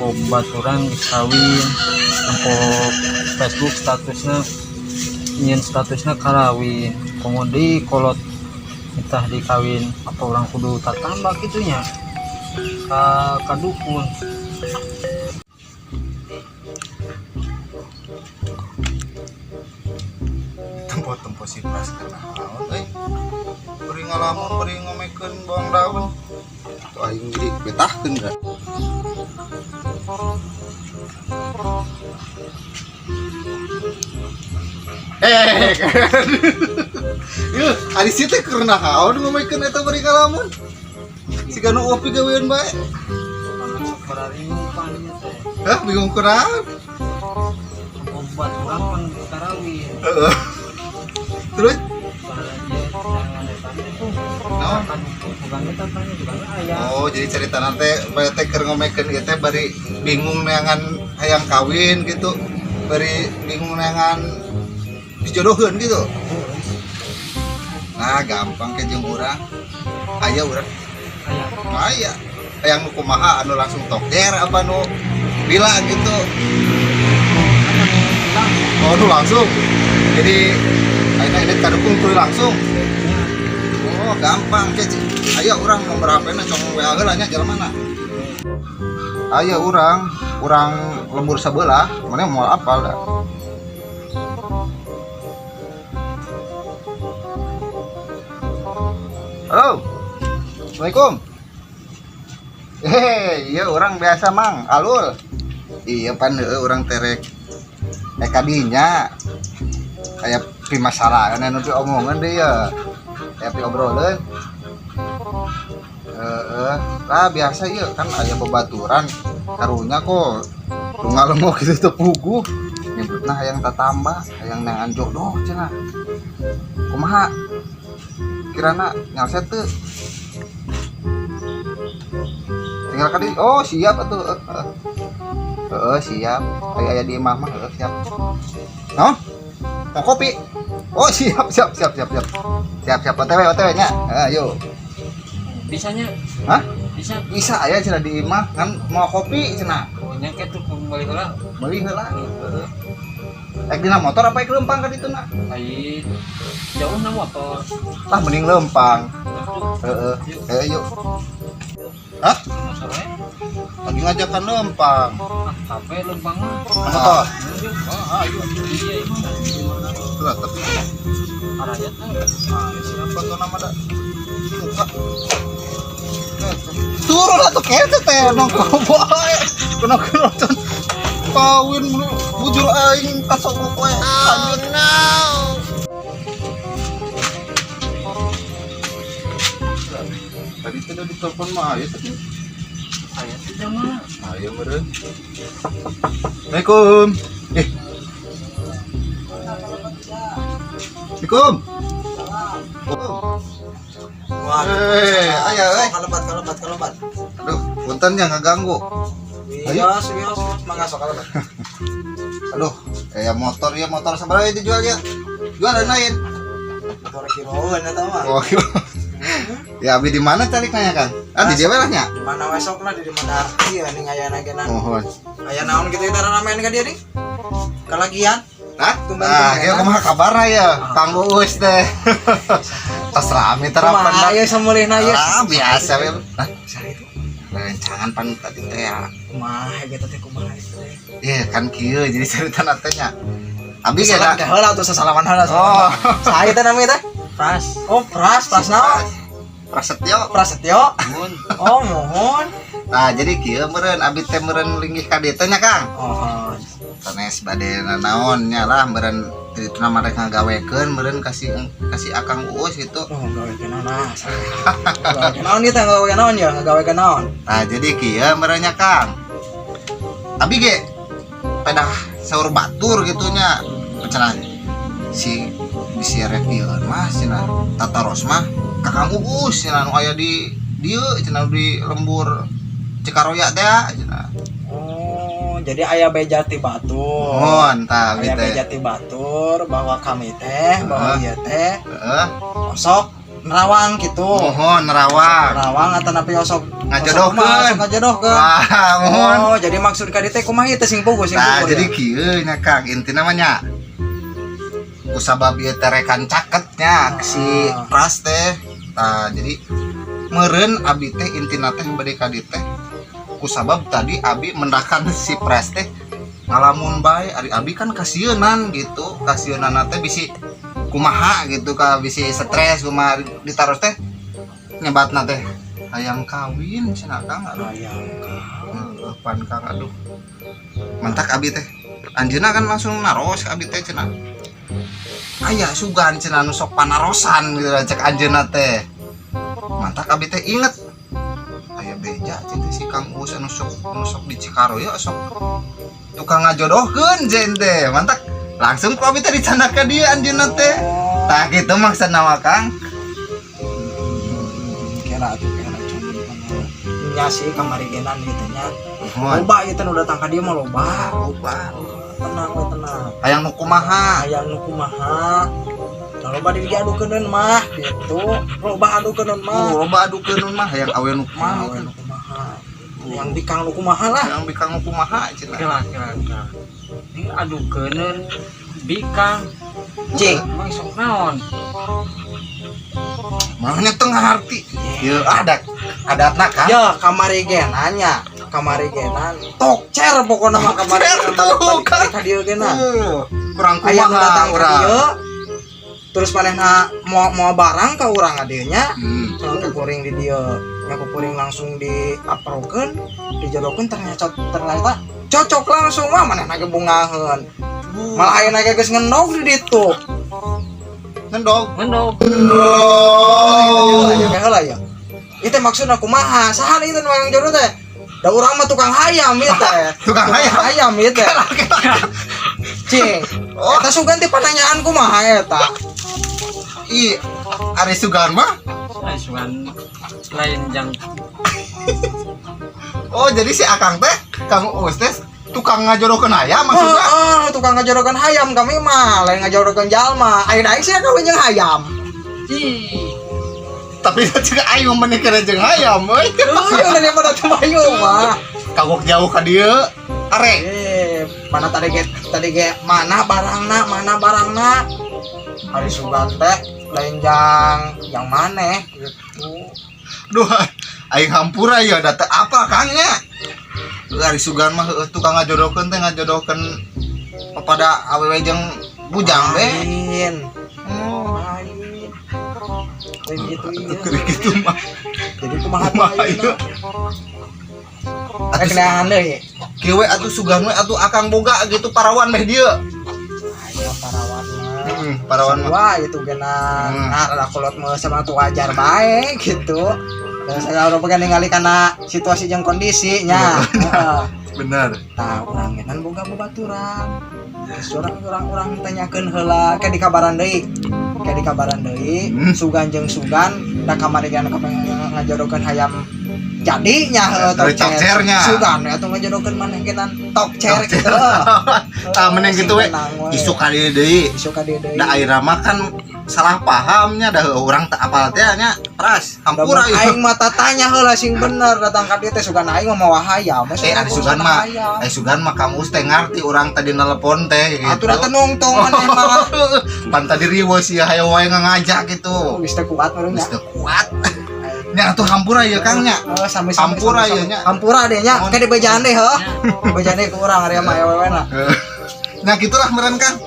Nempo baturan geus kawin, nempo Facebook statusna, nyieun statusna karawin. Komo deui kolot nitah dikawin, apa urang kudu tatambah kitu nya ka dukun? Tempo-tempo si Pras karena naon euy, beri ngalamun, beri ngomekeun bawang daun tuh, aing jadi betahkeun da. Eh, yeuh, ari si teh keur naon ngomekeun eta bari ngalamun? Siga nu opi gawean bae. Sok bararingung pan ieu teh. Hah, bingung kunaon? Nempo baturan pan karawin. Heeh. Terus? Bahaya jangan eta tuh. Naon? Ka dukun bukan eta tanya juga aya. Oh, jadi cerita nanti bari teh keur ngomekeun ieu teh bari bingung neangan hayang kawin gitu. Bari bingung neangan dijodohkeun gitu. Nah, gampang ke jeung urang. Aya urang. Aya. Aya. Hayang nu kumaha, anu langsung toker apa nu bila gitu? Oh, nu langsung. Jadi ayeuna ini ka dukun kudu langsung. Oh, gampang ke. Aya urang nomor HP-na, cong WA heula nya jelema na. Aya urang, urang lembur sebelah, mana mau apal dah. Halo. Assalamualaikum. Hehe, iya urang biasa mang, alul. Iya pan heueuh urang terek. Eh kadinya kayak pi masalah kan anu omongan deh ya. Kayak pi obrolan. Heeh, lah biasa iya kan aya bebaturan karunya kok lunga-lungo gitu teu puguh. Nyebutna hayang tatambah, hayang neangan jodoh cenah. Kumaha? Kirana nyalset teu? Tinggal kadi. Oh, siap atuh. Heeh. Heeh, siap. Aya aya di imah mah, heeh, siap. Naon? Mau kopi? Oh, siap, siap, siap, siap, siap. Siap, siap. OTW, OTW nya. Heeh, ayo. Bisanya? Hah? Bisa. Bisa aya cenah di imah, kan mau kopi cenah. Pokoknya kayak tuh kembali heula. Meuli heula. Heeh. Ek dina motor apa ek leumpang ka ditu na? Ai jauh na motor. Lah mending leumpang. Heeh. Heeh, yuk. Hah? Motor we. Lagi ngajakan leumpang. Ah, kape leumpang mah. Motor. Yuk. Oh, ayo. Iya, imah di mana? Tuh, tapi Arayat teh. ah, siapa tuh nama dah? Muka. Turun atuh kece teh nongkrong bae. Kena nonton kawin bujur aing kasogok we. Oh no. Tadi teh udah ditelepon mah aya tadi. Aya teh mah. Aya meureun. Assalamualaikum. Eh. Assalamualaikum. Oh. Wah, Eh, aya euy. Kalebat, kalebat, kalebat. Aduh, punten ya ngaganggu. Wios, wios, mangga sok kalebat. Aduh, kayak motor ya, motor sabaraha dijual ya? Jual dan lain. Motor kiloan eta mah. Oh, kilo. Ya, abi di mana cari nanya kan? Ah, di dia lah nya. Di mana we sok lah, di mana ieu ning aya genan. Mohon. Aya naon kitu tara ramean ka dia nih? Kalagian. Hah? Tumben Nah, tumbenan. ya kumaha kabarna ya? Kang Uus teh. Tas rame terapan. Kumaha ieu samulihna ieu? Ah, biasa we. Hah? Sari itu. Rencangan pan tadi teh ya. Kumaha gitu teh, kumaha itu teh? Iya, kan kieu jadi cerita teh nya. Abi ge Salam da. teh heula atuh, sasalaman heula. Oh. Saha teh namanya teh? Pras. Oh, Pras, Pras naon? Prasetyo. Prasetyo. Mun. Oh, mohon. Nah, jadi kieu meureun abi teh meureun linggih ka dieu teh nya, Kang. Oh. Sanes bade nanaon nya lah meureun itu nama rek ngagawekeun meureun kasih kasih Akang Uus gitu. Oh, gawe naon nah. Gawe naon ieu teh, gawe naon ya? Gawe naon? Nah, jadi kieu meureun nya, Kang. Abi ge pedah saur batur gitu nya. Cenah si bisi rek ieu mah cenah tataros mah ka Kang Uus cenah nu aya di dieu cenah di lembur Cikaroya teh cenah. Oh, jadi aya beja ti batur. Mohon tah Aya gitu. Beja ti batur bahwa kami teh, bahwa ieu teh Heeh. osok nerawang gitu. Mohon nerawang. Nerawang atau napi osok Ngajodohkeun. Sok ngajodohkeun. Wah, mohon. Oh, jadi maksud ka dieu teh kumaha ieu teh, sing puguh, sing Nah, puguh, jadi ya? Kieu nya, Kang, intina mah nya. Kusabab ieu teh rekan caketnya si Pras teh. Nah, jadi meureun abi teh intina teh bade ka dieu teh. Kusabab tadi abi mendakan si Pras teh ngalamun bae, ari abi kan kasieunan gitu. Kasieunan teh bisi kumaha gitu ka, bisi stres kumaha, ditaros teh nyebatna teh hayang kawin cenah, Kang, aduh. Hayang kawin. Heeh, pan, Kang, aduh. Mantak abi teh. Anjeunna kan langsung naros ka abi teh, cenah. Aya sugan cenah nu sok panarosan gitu cek anjeunna teh. Mantak abi teh inget. Aya beja cenah si Kang Uus anu sok di Cikaroyo sok tukang ngajodohkeun cenah teh. Mantak langsung ku abi teh dicandak ka dieu anjeunna teh. Tah, gitu maksudna mah, Kang. Kira atuh, kira cuma nya sih kamari genan gitu nya. Mohon. Loba ieu teh nu datang ka dieu mah, loba. Loba. Tenang we, tenang. Hayang nu kumaha? Hayang nu kumaha? Da loba diadukeun mah gitu. Loba adukeun mah. Oh, loba adukeun mah, hayang awe nu kumaha? Awe nu kumaha? Yang bikang nu kumaha lah. Hayang bikang nu kumaha cenah. Kira kira kira. Ini adukeun bikang. Cing. Emang sok naon? Makanya teu ngarti. Ya adat adatna kan. Ya kamari genan nya. Kamari genan. Tokcer pokoknya mah kamari. Tokcer tuh, kan. Ka dieu genan. Kurang Aya nu kumaha datang ka urang. dieu. Terus manehna mau mau barang ka urang dieu nya. Ku kuring di dieu. Nya ku kuring langsung di aprokeun, dijodohkeun, ternyata ternyata cocok langsung mah, manehna ge bungaheun. Malah ayeuna ge geus ngendog di ditu. Ngendog. Ngendog. Oh. Ya heula ya. Itu maksudna kumaha? Saha ieu nu yang jodoh teh? Da urang mah tukang hayam ieu teh. Tukang hayam? Hayam ieu teh. Cing. Oh. Eta sugan ti pananyaan kumaha eta? Ih, ari sugan mah. Ay, sugan lain jang. Oh, jadi si Akang teh, Kang Uus teh tukang ngajodohkeun hayam maksudna? Heeh, tukang ngajodohkeun hayam kami mah, lain ngajodohkeun jalma. Ayeuna aing sih kawin jeung hayam. Ih, Tapi juga aing mah menikah jeung hayam euy. Heuh, daripada teu payu mah. Kagok jauh ka dieu. Arek. Eh, mana tadi ge mana barangna, mana barangna? Hari sugan teh lain jang yang maneh gitu. Duh, aing hampura ya, da teu apa, Kang, nya. Ari sugan mah heueuh, tukang ngajodohkeun teh ngajodohkeun kepada awewe jeung bujang be. Lain. Oh, Lain. Lain gitu iya. keur kitu mah. Jadi kumaha Kumaha tuh ieu? ayeuna? Rek neangan deui. Kieu we atuh, sugan we atuh Akang boga gitu parawan meh dieu. Aya parawan mah. Parawan mah. Wah, itu genan. Nah, rada kolot mah sama tuh wajar bae gitu. Dan saya udah pengen ningali karena situasi jeung kondisinya. Heeh. Bener. Tah, urang genan boga babaturan. Terus urang urang urang tanyakeun heula ke dikabaran deui. Ke dikabaran deui, sugan jeung sugan da kamari geuna kepengen ngajodohkeun hayam jadinya heuh. Dari tokcernya. Sugan we atuh ngajodohkeun maneh genan tokcer Tokcer. gitu. Tah, mending gitu we. Sing tenang we. Isuk kali deui. Isuk ka dieu deui. Da ayeuna mah kan salah pahamnya, dah urang tak apal teh nya, Pras, hampura Aing ieu. mah tatanya heula sing bener, datang ka dieu teh sugan aing mah mawa hayam. Eh, ari sugan mah, eh sugan mah Kang Us teh ngarti urang tadi nelpon teh gitu. Atuh da teu nungtung maneh mah. Pan tadi riweuh sih, hayo wae ngajak gitu. Geus teu kuat meureun Geus nya. teu kuat. Nya atuh hampura ieu, Kang, nya. Oh, sami-sami. Hampura sami-sami. ieu nya. Hampura deh nya, Mohon. ke dibejaan deh heuh. Bejaan deh ku urang ari mah awewe na. Nah, gitulah meureun, Kang.